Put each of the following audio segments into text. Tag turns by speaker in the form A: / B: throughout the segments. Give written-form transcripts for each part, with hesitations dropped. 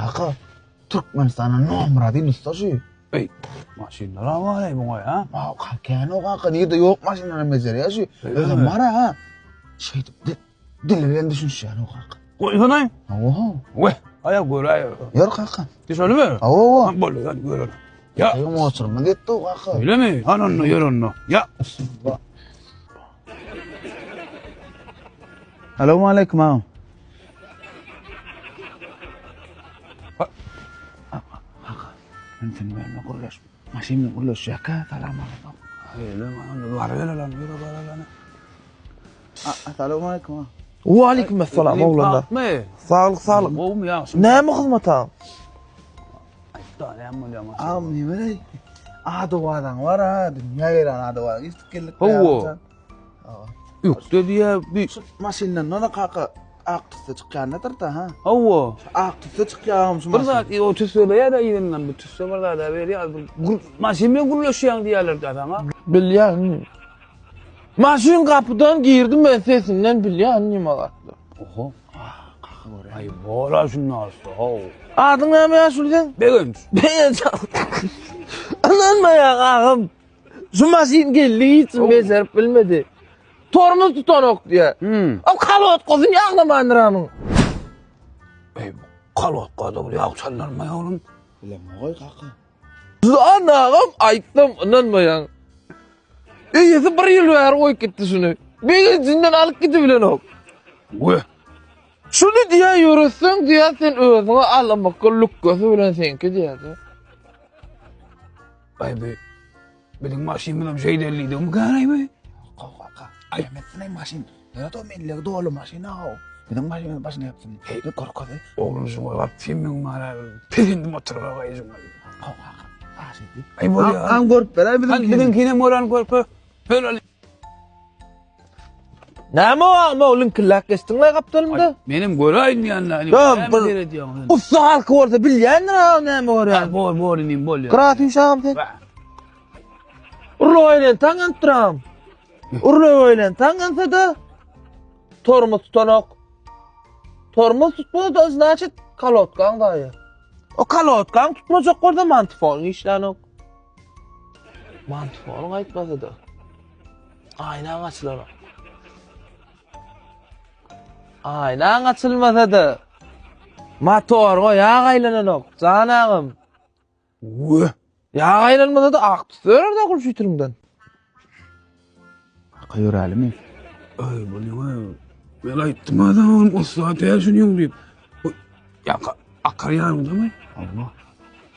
A: Kaka, Türkmenistanda nomer adin usta şu.
B: Eý, maşynlar bar eý muňa ha.
A: Aa, kän o kaka, nirde ýok maşynlar bejerýär şu. Özem bar ha. Şeýdip dili bilen düşünişýär o kaka.
B: Goýsana.
A: Hawa.
B: We, aýa göräý.
A: Ýör kaka.
B: Düşelimi?
A: Hawa.
B: Boldy, hadi görelim. Ya.
A: Aýam oturma gitdi o kaka.
B: Öyle mi? Han onda ýör onda. Ya.
A: Salowmaleýkim agam. Sen benimle gürleş. Maşyn bilen gürleşýärkä salam aleýkum.
B: Öyle mi? Bar gel lan, ýör bar lan.
A: Salowmaleýkim agam.
C: Waleýkim assalam oglanlar. Saglyk saglyk.
B: Gowmy ýagşymy?
C: Näme hyzmat agam?
B: Aýtda näme bolýar maşyn?
A: Agam näme? Ady-owazaň bar ha, dünýä gelen ady-owazaň. Eşidip geldik.
B: Hawa. Ýükde diýä bir
A: Şu maşyndan nana kaka ak tüsse çykýandyr-da ha.
B: Hawa.
A: Şu ak tüsse çykýar şu
B: Bir
A: maşyn.
B: zat o tüsseleýär-de yzyndan bir tüsse bir zat berýär. Bir maşyn bilen gürleşýäň diýýärler-de saňa.
C: Bilýän. Maşyn gapydan girdi men sesinden bilýän nima zatlar.
B: Oho.
A: Kaka görýär.
B: Aý bora şunda alsa. How.
C: Adyň näme ýaşuly sen?
B: Begenç.
C: Begenç. Ynanmaýan agam. Şu maşyn geldi hiç kim bejerip bilmedi. Tormoz tutanok diýe.
B: Hmm.
C: O kolotkasyny ýaglamandyr amyň.
B: Ey kolotka-da bir ýag çaldyrmaý oglum.
A: Bilemok kaka.
C: Lan agam aýtsam ynanmaýaň. Eýesi bir ýyl bäri goýup gitdi şuny. Begenjinden alyp gidibilenok.
B: We.
C: Şuny diýä ýöretseň diýä sen özüňe al ymykly lükgesi bilen seňki diýä.
B: Aý bi biziň maşynymyzam şeýdellidigimi käreý bi?
A: Kaka, aý etsin maşyn. Ýa da mellegi doly maşyn ha. Biziň maşynymyz başyna ýapsyn. Heý, gorkazy.
B: Oglum şuňa bak, sen meň mara pesendim oturyp gaýyjyň.
A: Kaka, aşydy.
B: Aý bolýar.
A: An görüp beräý biziň.
B: Biziňkinem gören görpe. Böyle
C: Näme o agam o liňkilläp geçdiň-le gapdalymda?
B: Menem göräýin diýende.
C: Ýa bir ussa halky bolsa bilýändir agam näme görýän.
B: Bol bol inim bol.
C: Gyra süýş agam sen. Urla bilen taňanypdyr agam. Urla bilen taňansa-da tormoz tutanok. Tormoz tutmasa-da znaçit kolotkaň zaýa. O kolotkaň tutmajak bolsa mantofonyň işlänok. Mantofonyň aýtmasa-da. Aýnaň açylanok. Aýnaň açylmasa-da motorga ýag aýlananok, jan agam.
B: Wah.
C: Ýag aýlanmasa-da ak tüsse berer-de gulşütüriňden.
A: Kaka ýörälimi?
B: Aý, bu näme? Men aýtdym adam, ussat däl şunyň diýip. Bu ýa akar ýanyňdamy?
A: Allah.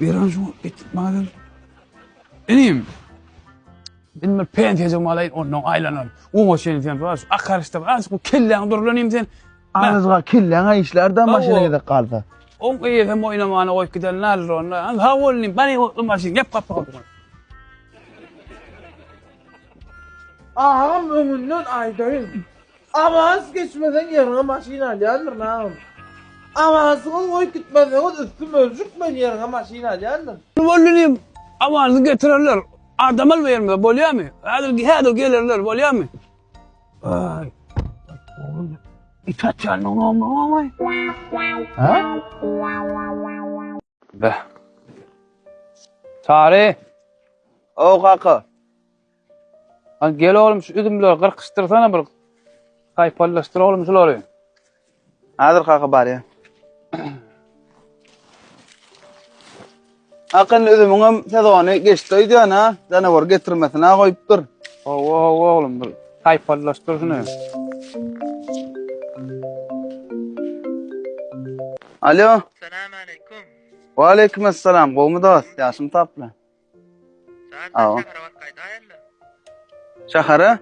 B: Beren şu getirip maňa ber. Inim. Indi bir pensiýajygym alaýyn, ondan aýlanan. Oňa çenli sen bar, akarışda azajyk bu kelläň durlanyň sen.
A: Azajyk kelläň işler-de maşyna gezek galsa.
B: Oň eýesem oýnamany goýup giden näler onda. Sag bol inim, bary otly maşyn, gep gapy gapy.
C: Agam öňünden aýdaýyn. Awans geçmeseň ýeriňe maşyn alýandyryn agam. Awansyňyz goýup gitmeseňiz üstüm öljük men ýeriňe maşyn alýandyryn.
B: Boldy inim, awansy getirerler. Adam alma ýerimize bolýamy? Häzir häzir gelerler bolýamy? Aý. It atýan oňa.
A: Ha?
B: Be. Çary.
A: O kaka.
B: Lan gel oğlum şu üzümleri gyrkyşdyrsana bir. Saýpallaşdyr oğlum şulary.
A: Häzir kaka barýa. Akyn üzümiňem sezony geçdi öýdýän ha. Janawar getirmesine goýupdyr.
B: Hawa hawa oğlum bir saýpallaşdyr şuny.
A: Alo.
D: Salam aleýkum.
A: Waleýkim assalam. Gowmy dost? Ýaşyň taply.
D: Saat şähere baryp gaýdaýynda.
A: Şähere?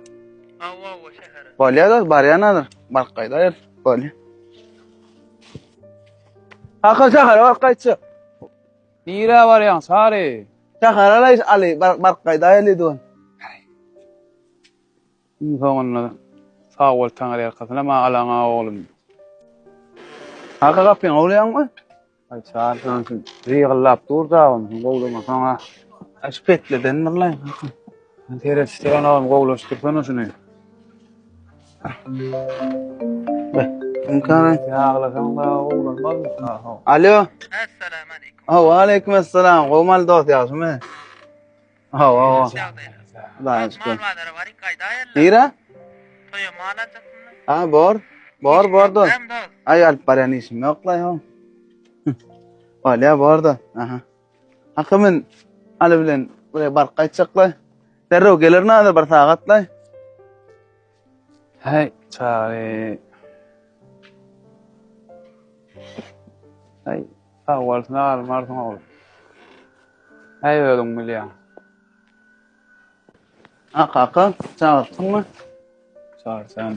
D: Hawa, hawa, şähere.
A: Bolýar dost, barýan hazir. Baryp gaýdaýarys. Bolýar. Hakan şähere baryp gaýtjak.
B: Nirä barýaň, Sary?
A: Şähere alaý, aly, baryp gaýdaýaly diýen.
B: Iň soňunda sag bol Taňryýalkasyn ama alaňa oglum.
A: Kaka gapyňy gowlaýaňmy?
B: Aý Sary sen zygyllap dur dagyn gowlamasaň-a.
A: Aý şu petledendirlaý kaka.
B: Sen seretişdiren oglum gowlaşdyrsana şuny.
A: Be. Kimkara?
B: Ýaglasaň da oglanmazmy?
A: Alo.
D: Assalamu aleykum.
A: Hawa, aleyküm assalam. Gowmaly dost, ýagşymy? Hawa, hawa. Hudaýa şükür.
D: Mal bazara baryp gaýdaýarlar.
A: Nire?
D: Toýa mal aljakmy?
A: Ha, bor. Bor, bor dost.
D: Hem dost.
A: Aý, alyp barýan işim ýok laý, ho. Bolýa, bor da. Aha. Haky men Aly bilen buraya baryp gaýtjaklaý. Derrew gelerin häzir bir sagatlaý.
B: Häý, Çary. Häý, sag bolsun, almarsyň oglum. Häý, özüň bilýäň.
A: Ha kaka, çagyrtdyňmy?
B: Çagyrsam.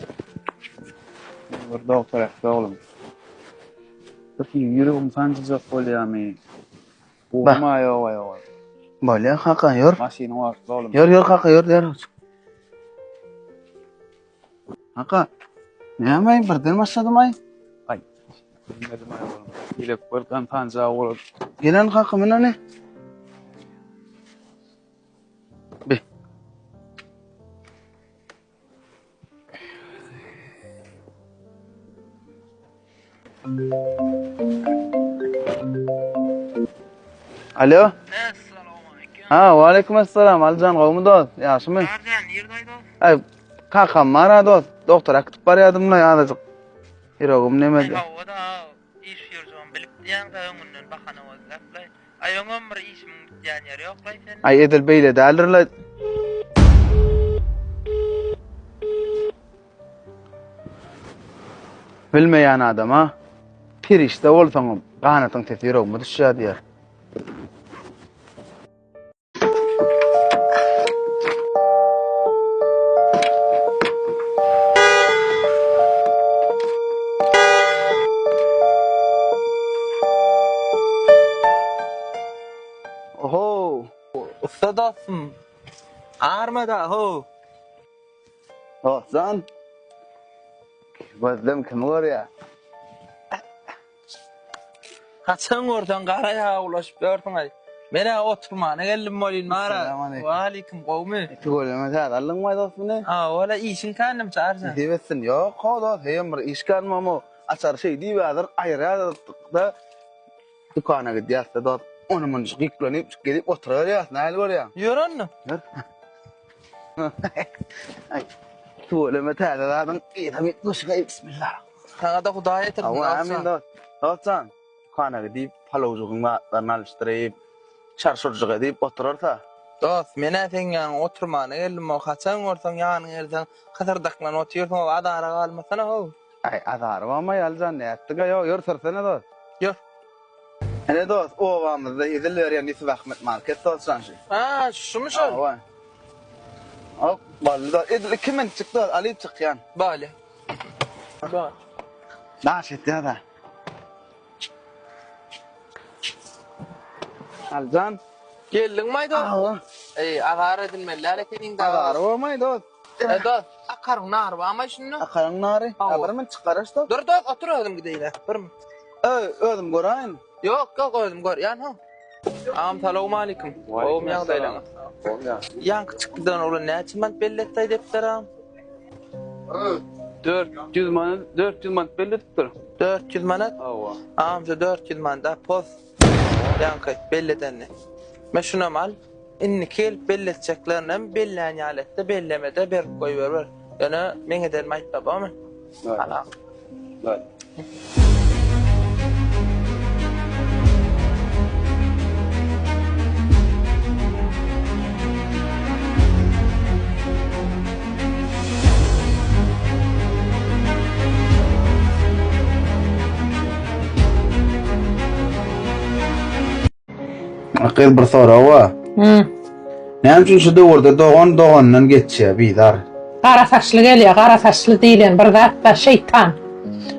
B: Bir doktor äkdi oglum. Bir ýüregim sanjyjak bolýamy? Urma ýok ýok.
A: Bolýar kaka, ýör.
B: Maşynyň wagtly oglum.
A: Ýör, ýör kaka, ýör, ýör. Kaka, näme birden başladymaý?
B: Aý. Bilmedim aý oglum. Ýürek birden sanjagy bolar.
A: Gelen kaka, men ony. Bi. Alo.
D: Assalamu
A: Ha, wa aleyküm assalam. Alijan gowmy dost? Ýagşymy?
D: Arjan, nirde dost?
A: Aý, kakam bar ha dost. Doktora gidip barýadym la azajyk. Ýüregim nemedi.
D: Hawa da, iş ýörjegini bilip diýýäň-de öňünden bahana gözläp-laý. Aý öňem bir işimiň bitýän ýeri ýok-laý seniň.
A: Aý edil beýle däldir-la. Bilmeýän adama perişde bolsaňam ganatyň sesi ýüregime düşýär diýýär. Oho!
C: Ussa dostum. Armada ho.
A: Dostjan. Gözlem kimi görýär?
C: Haçan görseň gara ýaga ulaşyp ýörsüň-aý. Men-ä oturmana geldim welin bar-a.
A: Salam-aleýkum.
C: Waleýkim, gowumy?
A: Tüweleme täze aldyňmy dost muny?
C: Hawa-la, işiň kändim Çarjan.
A: Nesip etsin. Ýok, ho dost, heýem bir iş känmi-mo. Açary şeý diýip häzir aýyrýarys-da, dükana gidýäs-de dost. Ony-muny gyýklanýyp gezip oturyberýäs. Nähili görýäň?
C: Ýör onda.
A: Ýör. Aý, tüweleme täze zadyň yzam ýetmişgeý, bismillah.
C: Saňa-da Hudaý ýetirsin,
A: Hawa,
C: dostjan.
A: amin dost. Dostjan, dükana gidip, palawjygyň zatlaryny alyşdyryp, şarşurjyk edip oturarys-a.
C: Dost, men-ä seň ýanyňa oturmana geldim-ow, haçan görseň ýanyňa gelseň, hysyrdaklan otyrsyň-ow, azara galmasana-how.
A: Aý, azary barmaý, Alyjan, nätdiň-aý, ýör sürsene dost.
C: Ýör.
A: Ine dost, obamyzda hezil berýän Ýusuf Ahmet market dost jan şu.
C: Ha, şumy şol?
A: Hawa. Hop, boldy dost. Edil 2 minutjyk dost, alyp çykýan.
C: Bolýa. Bol.
A: Daş etýär-de. Aljan.
C: Geldiňmi dost?
A: Hawa.
C: Eý, azar edilmeli däl ekeniň da.
A: Azary bolmaý dost.
C: E dost, akaryň nary barmy şunda?
A: Akaryň nary?
C: Hawa.
A: Bir minut çykaraş dost.
C: Dur dost, otur özüm gideýin. Bir minut.
A: Öý, özüm göräýin.
C: Ýok, ýok, özüm görýän ho. Agam salowmalikim. Gowmy ýagdaýlaryňyz? Ýaňky çykdydan oglan näçe manat belli etdi depder agam?
B: 400 manat, 400 manat belli edipdir.
C: 400 manat?
B: Hawa.
C: Agam şu 400 manat pos. Ýaňky belli edenini. Men şunam al. Indiki gelip belli etjeklerinem bellän ýaly etde, bellemede berip goýberiber. Ýöne meň edenimi aýtma, bormy? Al agam.
B: Bol.
A: Gyz bir sorag bar.
E: Hı.
A: Näme üçin şu döwürde dogan dogandan geçýär bizar?
E: Gara saçly gelýär, gara saçly diýlen bir zat bar, şeýtan.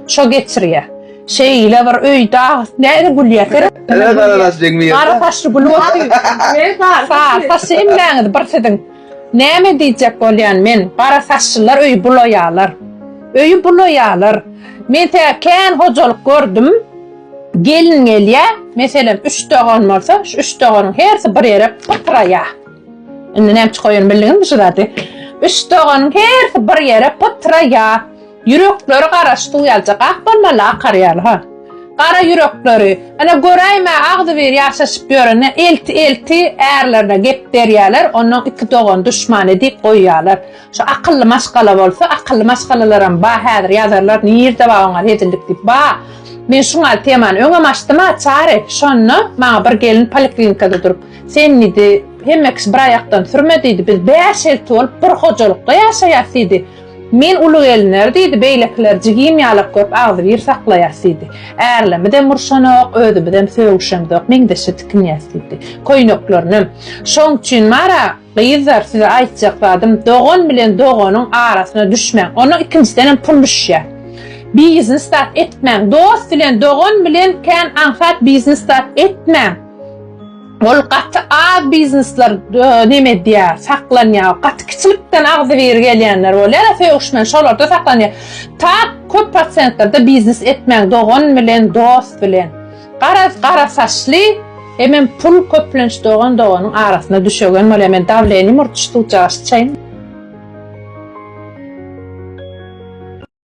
E: Şo geçirýär. Şeýle bir öýde agys näde gülýär? Seret.
A: Ele gara saçly ýeňmi ýerde?
E: Gara saçly gülüp otyr.
F: Men sary
E: Sary saçly hemmäňiz bir siziň. Näme diýjek bolýan men? Gara saçlylar öýi bulaýarlar. Öýi bulaýarlar. Men tä kän hojalyk gördüm. Gelin gelýär, meselem, üç dogan bolsa, şu üç doganyň hersi bir ýere pytraýar. Indi näme üçin goýanymy bildiňizmi şu zady? Üç doganyň hersi bir ýere pytraýar. Ýürekleri gara suw ýalyjak ak bolmaly akar ýaly ha. Gara ýürekleri. Ene göräýme agzybir ýaşaşyp ýörene elti elti ärlerine gep berýäler onnoň iki dogan duşman edip goýýalar. Şu akylly maşgala bolsa akylly maşgalalaram ba häzir ýazarlar nirde ba oňa hezillik diýip ba. Men şuňa temany öňem açdym-a Çary şonda maňa bir gelin poliklinikada durup sen diýdi hemme kişi bir aýakdan sürme diýdi biz bäş elti bolup bir hojalykda ýaşaýas diýdi. Men uly gelinler diýdi, beýlekileri jigim ýalak görüp agzybir saklaýas diýdi. Ärlemizem urşanok, özümizem sögüşemzok, meňzeşje tikinýäs diýdi. Köýneklerinem. Şoň üçin bar-a, gyzlar, size aýtjak zadym, dogan bilen doganyň arasyna düşmäň. Ondan ikinjidenem pul düşýär. Biznes zat etmäň. Dost bilen dogan bilen kän aňsat biznes zat etmäň. Ol gaty az biznesler neme edýär, saklanýar. Gaty kiçilikden agzybir gelýänler bolýar, sögüşmän şolarda saklanýar. Tak köp prosentlerde biznes etmäň dogan bilen, dost bilen. Garaz gara saçly hemem pul köplenç dogan doganyň arasyna düşegen bolýar. Men dawleniýam urdy şu suwjagaş içeýin.